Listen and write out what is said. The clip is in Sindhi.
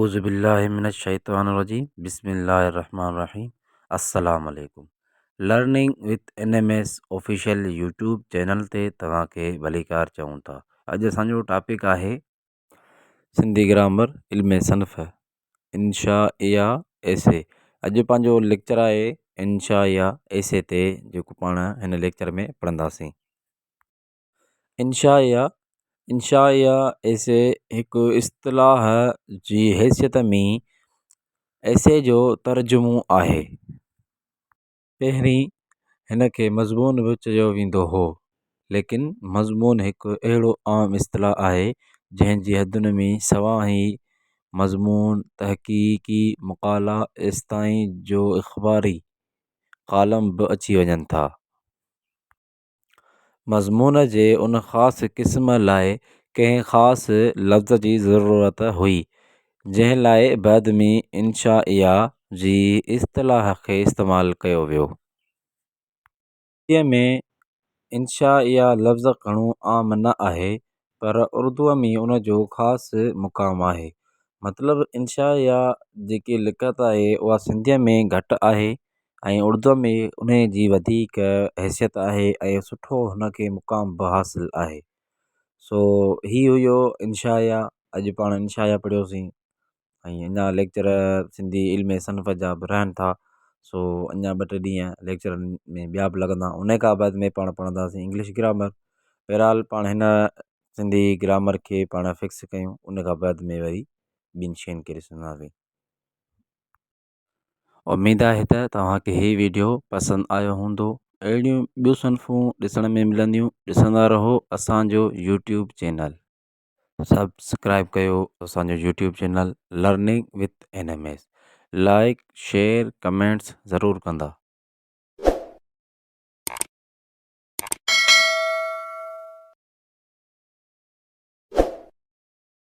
اعوذ بالله من الشيطان الرجيم بسم الله الرحمن الرحيم السلام عليڪم learning with N M S official YouTube channel تي توهان کي ڀليڪار چئون ٿا. اڄ اسان جو ٽاپڪ آهي سنڌي گرامر علم صنف انشاء يا ايسي. اڄ پنهنجو ليڪچر آهي انشاء يا ايسي تي، جيڪو پاڻ هن ليڪچر ۾ پڙهنداسين. انشائيه، انشائيه ايسي هڪ اصطلاح جي حيثيت ۾ ايسي جو ترجمو آهي. پهرين هن کي مضمون به چيو ويندو هو، ليڪن مضمون هڪ اهڙو عام اصطلاح آهي، جنهن جي حدن ۾ سوانحي مضمون، تحقيقي مقالا، ايستائين جو اخباري ڪالم به اچي وڃن ٿا. مضمون جي ان خاص قسم لاء ڪنهن خاص لفظ جي ضرورت هئي، جنهن لاء بعد ۾ انشائيه جي اصطلاح کي استعمال ڪيو ويو. سنڌيء ۾ انشائيه لفظ گهڻو عام نه آهي، پر اردوء ۾ ان جو خاص مقام آهي. مطلب انشائيه جيڪي لکت آهي اها سنڌيء ۾ گهٽ آهي ۽ اردوء ۾ انهيء جي وڌيڪ حيثيت آهي ۽ سٺو هن کي مقام به حاصل آهي. سو هي هيو انشائيه. اڄ پاڻ انشائيه پڙهيوسين ۽ اڃا ليڪچر سنڌي علم صنف جا به رهن ٿا، سو اڃا ٻه ٽي ڏينهن ليڪچرن ۾ ٻيا به لڳندا. ان کان بعد ۾ پاڻ پڙهنداسين انگلش گرامر. بهرحال پاڻ هن سنڌي گرامر کي پاڻ فڪس ڪيون، ان کان بعد ۾ وري ٻين شين کي ڏسنداسين. اميد آهي ته توهان کي هي ويڊيو پسند آيو هوندو. اهڙيون ٻيون صنفون ڏسڻ ۾ ملنديون. ڏسندا رهو اسان جو يوٽيوب چينل. سبسڪرائب ڪيو اسان جو YouTube channel learning with N M S. Like share comments ضرور ڪندا.